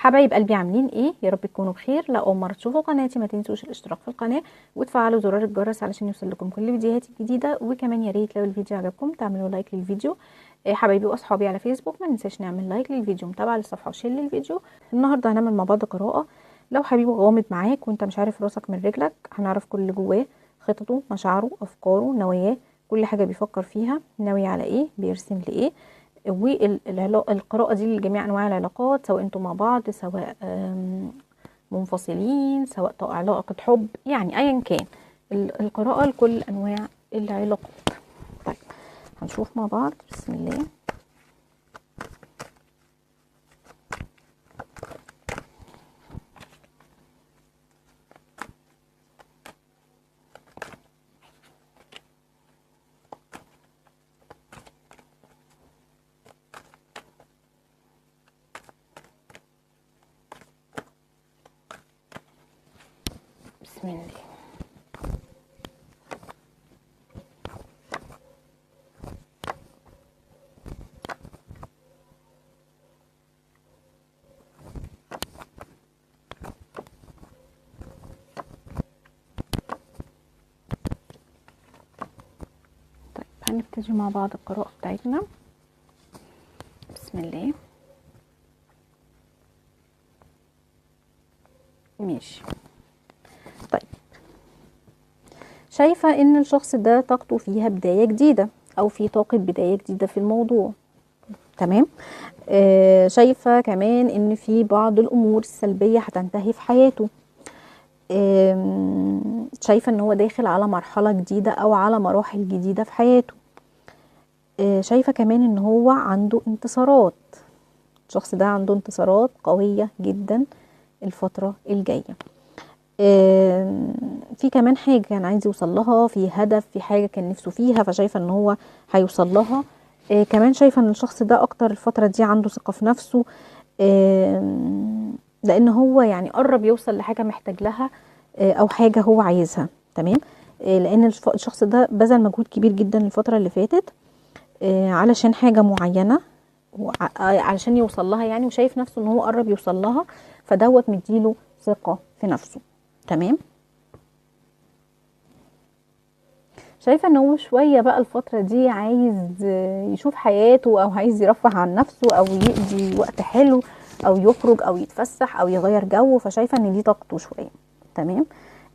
حبايب قلبي عاملين ايه؟ يا رب تكونوا بخير. لو اول مرة تشوفوا قناتي ما تنسوش الاشتراك في القناة وتفعلوا زرار الجرس علشان يوصل لكم كل فيديوهاتي الجديدة، وكمان يا ريت لو الفيديو عجبكم تعملوا like للفيديو. حبايبي واصحابي على فيسبوك ما ننساش نعمل like للفيديو، متابعه للصفحه و share للفيديو. النهارده هنعمل مع بعض قراءة. لو حبيبك غامض معاك وانت مش عارف راسك من رجلك، هنعرف كل اللي جواه، خططه، مشاعره، افكاره، نواياه، كل حاجة بيفكر فيها، ناوي على ايه، بيرسم لايه. والقراءة دي لجميع انواع العلاقات، سواء انتوا مع بعض، سواء منفصلين، سواء علاقة حب، يعني ايا كان القراءة لكل انواع العلاقات. طيب هنشوف مع بعض. بسم الله. بسم الله. طيب هنبتدي مع بعض القراءة بتاعتنا. بسم الله. ماشي. طيب شايفة ان الشخص ده طاقته فيها بداية جديدة، او في طاقة بداية جديدة في الموضوع. تمام. شايفة كمان ان في بعض الامور السلبية هتنتهي في حياته. شايفة ان هو داخل على مرحلة جديدة او على مراحل جديدة في حياته. شايفة كمان ان هو عنده انتصارات. الشخص ده عنده انتصارات قوية جدا الفترة الجاية. في كمان حاجة كان عايز يوصل لها، في هدف، في حاجة كان نفسه فيها، فشايفة ان هو هيوصل لها. كمان شايفة ان الشخص ده اكتر الفترة دي عنده ثقة في نفسه، لان هو يعني قرب يوصل لحاجة محتاج لها، او حاجة هو عايزها. تمام. لان الشخص ده بذل مجهود كبير جدا الفترة اللي فاتت، علشان حاجة معينة، علشان يوصل لها يعني، وشايف نفسه ان هو قرب يوصل لها، فدوت مديله ثقة في نفسه. تمام. شايفه ان هو شوية بقى الفترة دي عايز يشوف حياته، او عايز يرفه عن نفسه، او يقضي وقت حلو، او يخرج، او يتفسح، او يغير جو، فشايفه ان دي طاقته شوية. تمام.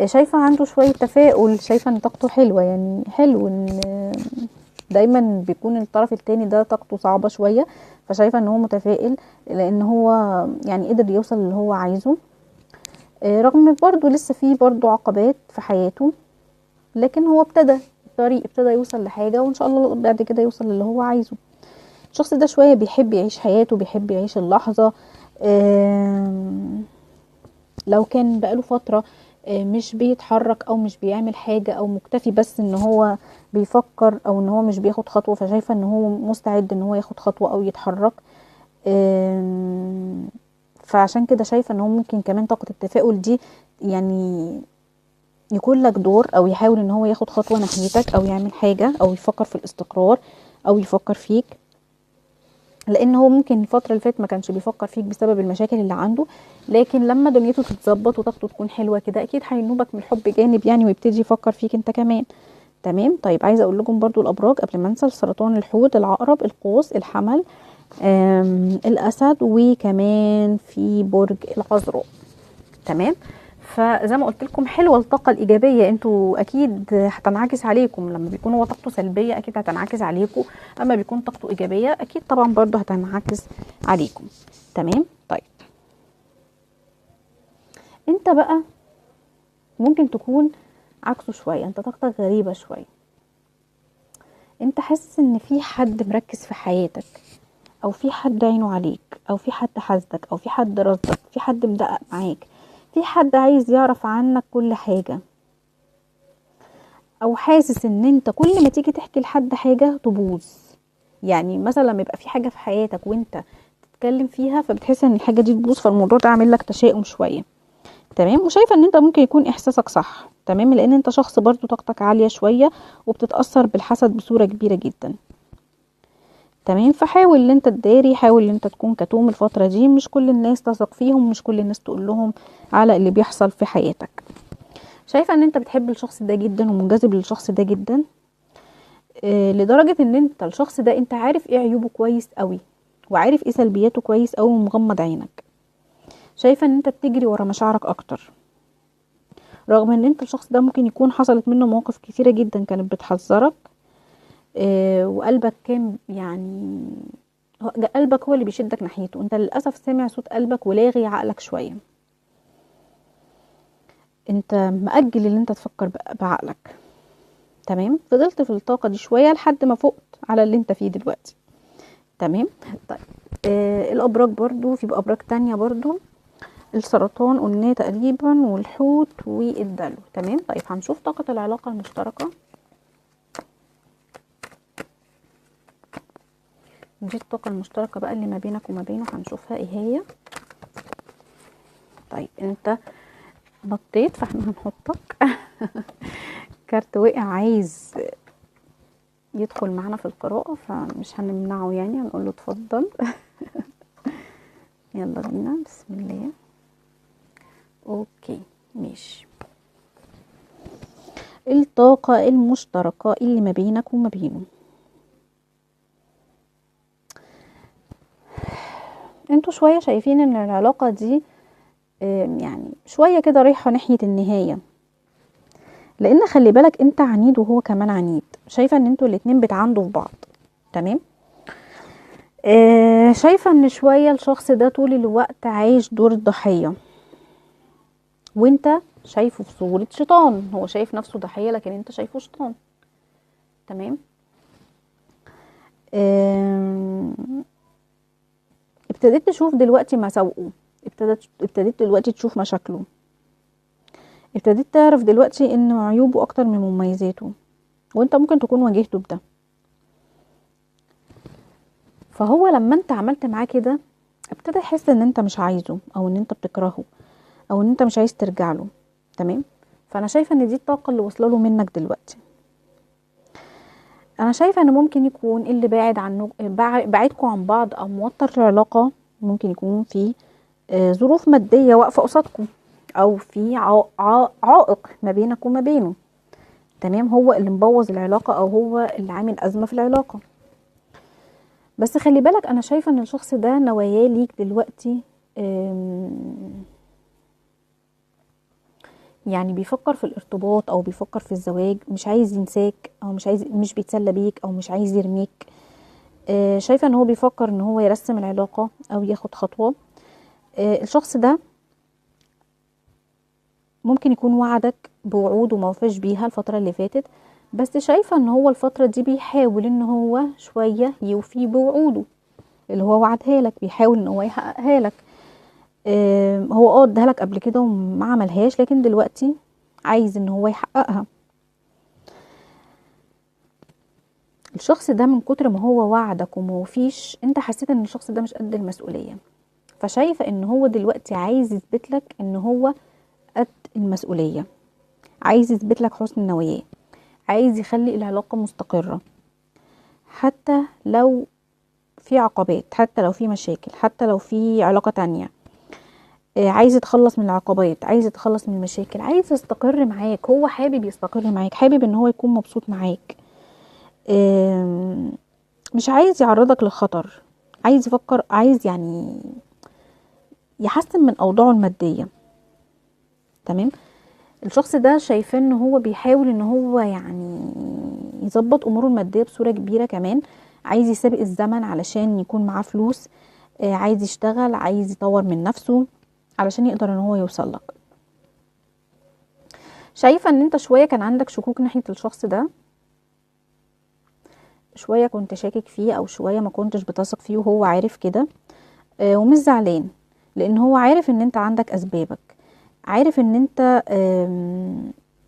شايفه عنده شوية تفاؤل، شايفه ان طاقته حلوة، يعني حلو ان دايما بيكون الطرف التاني ده طاقته صعبة شوية، فشايفه ان هو متفائل لان هو يعني قدر يوصل اللي هو عايزه، رغم برضو لسه فيه برضو عقبات في حياته، لكن هو ابتدى الطريق، ابتدى يوصل لحاجة، وان شاء الله بعد كده يوصل للي هو عايزه. الشخص ده شوية بيحب يعيش حياته، بيحب يعيش اللحظة. لو كان بقاله فترة مش بيتحرك او مش بيعمل حاجة، او مكتفي بس ان هو بيفكر، او ان هو مش بياخد خطوة، فشايفة ان هو مستعد ان هو ياخد خطوة او يتحرك. فعشان كده شايفة ان هو ممكن كمان طاقة التفاؤل دي يعني يكون لك دور، او يحاول ان هو ياخد خطوة ناحيتك، او يعمل حاجة، او يفكر في الاستقرار، او يفكر فيك، لان هو ممكن الفترة اللي فاتت ما كانش بيفكر فيك بسبب المشاكل اللي عنده، لكن لما دنيته تتظبط وطاقته تكون حلوة كده، اكيد هينوبك من الحب جانب يعني، ويبتدي يفكر فيك انت كمان. تمام. طيب عايزة اقول لكم برضو الابراج قبل ما انسى: السرطان، الحوت، العقرب، القوس، الحمل، الاسد، وكمان في برج العذراء. تمام. فزي ما قلت لكم حلوة الطاقة الايجابية، انتوا اكيد هتنعكس عليكم. لما بيكون هو طاقته سلبية اكيد هتنعكس عليكم، اما بيكون طاقته ايجابية اكيد طبعا برضو هتنعكس عليكم. تمام. طيب انت بقى ممكن تكون عكسه شوية، انت طاقتك غريبة شوية، انت حاسس ان في حد مركز في حياتك، او في حد عينه عليك، او في حد حاسدك، او في حد رصدك، في حد مدقق معاك، في حد عايز يعرف عنك كل حاجة، او حاسس ان انت كل ما تيجي تحكي لحد حاجة تبوظ. يعني مثلا لما يبقى في حاجة في حياتك وانت تتكلم فيها، فبتحس ان الحاجة دي تبوظ، فالموضوع ده عامل لك تشاؤم شوية. تمام. وشايفة ان انت ممكن يكون احساسك صح. تمام، لان انت شخص برضو طاقتك عالية شوية، وبتتأثر بالحسد بصورة كبيرة جدا. تمام. فحاول ان انت تداري، حاول ان انت تكون كتوم الفترة دي، مش كل الناس تثق فيهم، مش كل الناس تقول لهم على اللي بيحصل في حياتك. شايفة ان انت بتحب الشخص ده جدا ومنجذب للشخص ده جدا، لدرجة ان انت الشخص ده انت عارف ايه عيوبه كويس قوي، وعارف ايه سلبياته كويس قوي، ومغمض عينك. شايفة ان انت بتجري ورا مشاعرك اكتر، رغم ان انت الشخص ده ممكن يكون حصلت منه مواقف كتيرة جدا كانت بتحذرك، وقلبك كان يعني قلبك هو اللي بيشدك ناحيته. انت للأسف سامع صوت قلبك ولاغي عقلك شوية، انت مأجل اللي انت تفكر بعقلك. تمام. فضلت في الطاقة دي شوية لحد ما فقت على اللي انت فيه دلوقتي. تمام. طيب الأبراج برضو، في أبراج تانية برضو، السرطان قلناه تقريبا، والحوت والدلو. تمام. طيب هنشوف طاقة العلاقة المشتركة. دي الطاقة المشتركة بقى اللي ما بينك وما بينه، هنشوفها ايه هي. طيب انت نطيت فاحنا هنحطك كارت وقع عايز يدخل معانا في القراءة فمش هنمنعه، يعني هنقول له اتفضل. يلا بينا، بسم الله. okay ماشي. الطاقة المشتركة اللي ما بينك وما بينه، انتوا شوية شايفين ان العلاقة دي يعني شوية كده رايحة ناحية النهاية، لان خلي بالك انت عنيد وهو كمان عنيد. شايفة ان انتوا الاتنين بتعاندوا في بعض. تمام. شايفة ان شوية الشخص ده طول الوقت عايش دور الضحية، وانت شايفه في صورة شيطان، هو شايف نفسه ضحية لكن انت شايفه شيطان. تمام. ابتديت تشوف دلوقتي مساوئه، ابتديت دلوقتي تشوف مشاكله، ابتديت تعرف دلوقتي ان عيوبه اكتر من مميزاته، وانت ممكن تكون واجهته بده. فهو لما انت عملت معاه كده ابتدى يحس ان انت مش عايزه، او ان انت بتكرهه، او ان انت مش عايز ترجع له. تمام. فانا شايفه ان دي الطاقة اللي واصله له منك دلوقتي. انا شايفه ان ممكن يكون اللي بعد عنه، بعدكم عن بعض او موتر العلاقة، ممكن يكون في ظروف مادية واقفة قصادكم، او في عائق ما بينك وما بينه. تمام. هو اللي مبوظ العلاقة، او هو اللي عامل ازمة في العلاقة. بس خلي بالك انا شايفه ان الشخص ده نواياه ليك دلوقتي، يعني بيفكر في الارتباط او بيفكر في الزواج، مش عايز ينساك، او مش عايز، مش بيتسلى بيك، او مش عايز يرميك. شايفه ان هو بيفكر ان هو يرسم العلاقة او ياخد خطوة. الشخص ده ممكن يكون وعدك بوعود وما وفاش بيها الفترة اللي فاتت، بس شايفه ان هو الفترة دي بيحاول ان هو شوية يوفي بوعوده اللي هو وعدها لك، بيحاول ان هو يحققها لك. هو اداها لك قبل كده وما عملهاش، لكن دلوقتي عايز ان هو يحققها. الشخص ده من كتر ما هو وعدك وما وفيش، انت حسيت ان الشخص ده مش قد المسؤولية، فشايفه ان هو دلوقتي عايز يثبت لك ان هو قد المسؤولية، عايز يثبت لك حسن نواياه، عايز يخلي العلاقة مستقره، حتى لو في عقبات، حتى لو في مشاكل، حتى لو في علاقة تانية. عايز يتخلص من العقبات، عايز يتخلص من المشاكل، عايز يستقر معاك. هو حابب يستقر معاك، حابب ان هو يكون مبسوط معاك، مش عايز يعرضك للخطر، عايز يفكر، عايز يعني يحسن من اوضاعه المادية. تمام. الشخص ده شايفاه ان هو بيحاول ان هو يعني يظبط اموره المادية بصورة كبيرة، كمان عايز يسابق الزمن علشان يكون معاه فلوس، عايز يشتغل، عايز يطور من نفسه علشان يقدر ان هو يوصل لك. شايفه ان انت شوية كان عندك شكوك ناحية الشخص ده، شوية كنت شاكك فيه، او شوية ما كنتش بتثق فيه، وهو عارف كده، ومش زعلان لان هو عارف ان انت عندك اسبابك، عارف ان انت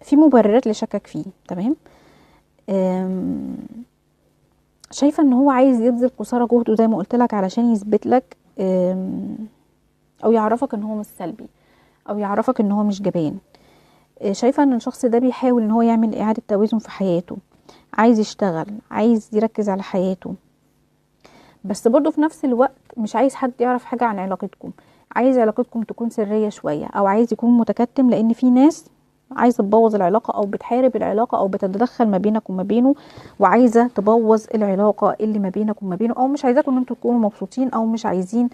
في مبررات لشكك فيه. تمام. شايفه ان هو عايز يبذل قصارى جهده زي ما قلت لك علشان يثبت لك، او يعرفك ان هو مش سلبي، او يعرفك ان هو مش جبان. شايفه ان الشخص ده بيحاول ان هو يعمل اعاده توازن في حياته، عايز يشتغل، عايز يركز على حياته. بس برضو في نفس الوقت مش عايز حد يعرف حاجة عن علاقتكم، عايز علاقتكم تكون سرية شوية، او عايز يكون متكتم، لان في ناس عايزة تبوظ العلاقة او بتحارب العلاقة او بتتدخل ما بينك وما بينه، وعايزة تبوظ العلاقة اللي ما بينك وما بينه، او مش عايزاكم ان انتوا تكونوا مبسوطين، او مش عايزين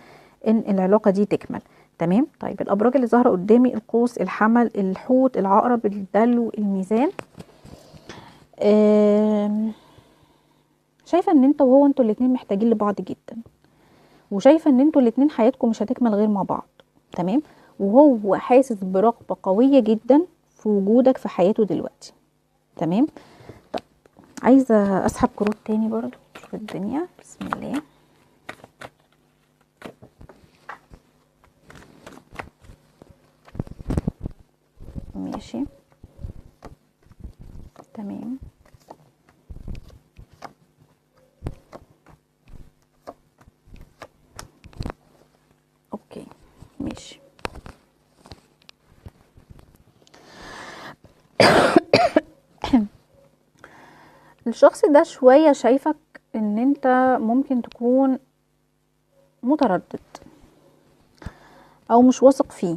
ان العلاقة دي تكمل. تمام. طيب الابراج اللي ظاهرة قدامي: القوس، الحمل، الحوت، العقرب، الدلو، الميزان. شايفة ان انت وهو انتوا الاتنين محتاجين لبعض جدا، وشايفة ان انتوا الاتنين حياتكم مش هتكمل غير مع بعض. تمام. وهو حاسس برغبة قوية جدا في وجودك في حياته دلوقتي. تمام. طيب عايزة اسحب كروت تاني برضو، شوف الدنيا. بسم الله. ماشي، تمام. okay، ماشي. الشخص ده شوية شايفك ان انت ممكن تكون متردد، او مش واثق فيه،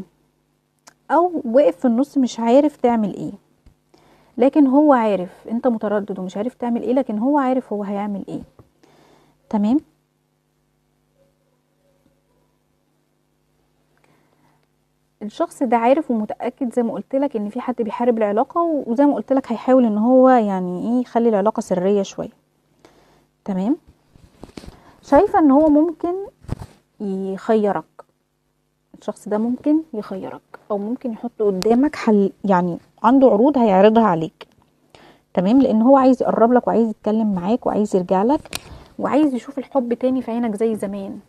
او واقف في النص مش عارف تعمل ايه، لكن هو عارف انت متردد ومش عارف تعمل ايه، لكن هو عارف هو هيعمل ايه. تمام. الشخص ده عارف ومتأكد زي ما قلت لك ان في حد بيحارب العلاقة، وزي ما قلت لك هيحاول ان هو يعني ايه يخلي العلاقة سرية شوية. تمام. شايفة ان هو ممكن يخيرك، الشخص ده ممكن يخيرك، او ممكن يحط قدامك حل، يعني عنده عروض هيعرضها عليك. تمام. لان هو عايز يقرب لك، وعايز يتكلم معاك، وعايز يرجع لك، وعايز يشوف الحب تاني في عينك زي زمان،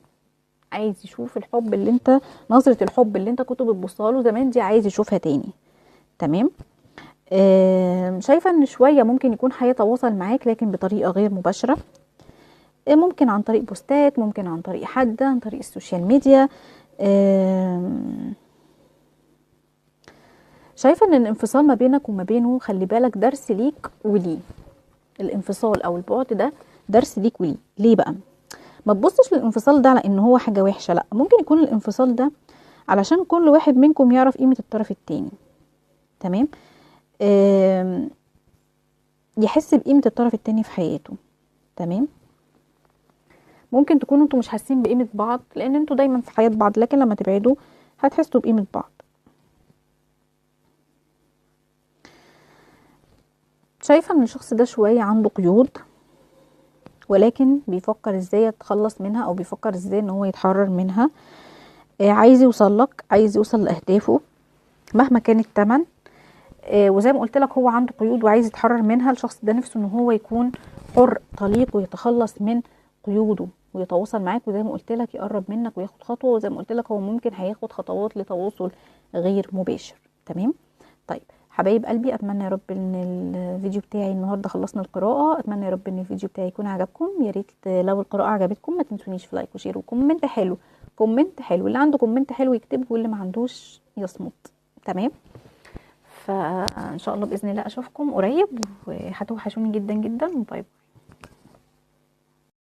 عايز يشوف الحب اللي انت، نظرة الحب اللي انت كنت بتبصها له زمان دي عايز يشوفها تاني. تمام. شايفة ان شوية ممكن يكون هيتواصل معاك، لكن بطريقة غير مباشرة، ممكن عن طريق بوستات، ممكن عن طريق حد، عن طريق ال social media. شايفة ان الانفصال ما بينك وما بينه، خلي بالك، درس ليك وليه. الانفصال او البعد ده درس ليك وليه. ليه بقى؟ ما تبصش للانفصال ده على ان هو حاجة وحشة، لا، ممكن يكون الانفصال ده علشان كل واحد منكم يعرف قيمة الطرف التاني. تمام. يحس بقيمة الطرف التاني في حياته. تمام. ممكن تكونوا انتوا مش حاسين بقيمة بعض لان انتوا دايما في حياة بعض، لكن لما تبعدوا هتحسوا بقيمة بعض. شايفة ان الشخص ده شوية عنده قيود، ولكن بيفكر ازاي يتخلص منها، او بيفكر ازاي ان هو يتحرر منها. عايز يوصل لك، عايز يوصل لاهدافه مهما كان الثمن. وزي ما قلت لك هو عنده قيود وعايز يتحرر منها. الشخص ده نفسه ان هو يكون حر طليق ويتخلص من قيوده ويتواصل معاك، وزي ما قلت لك يقرب منك وياخد خطوة، وزي ما قلت لك هو ممكن هياخد خطوات لتواصل غير مباشر. تمام. طيب حبايب قلبي، اتمنى يا رب ان الفيديو بتاعي النهارده خلصنا القراءة، اتمنى يا رب ان الفيديو بتاعي يكون عجبكم. يا ريت لو القراءة عجبتكم ما تنسونيش في like و share و comment حلو، comment حلو، اللي عنده comment حلو يكتبه، واللي ما عندوش يصمت. تمام. فان شاء الله باذن الله اشوفكم قريب، وهتوحشوني جدا جدا. bye bye.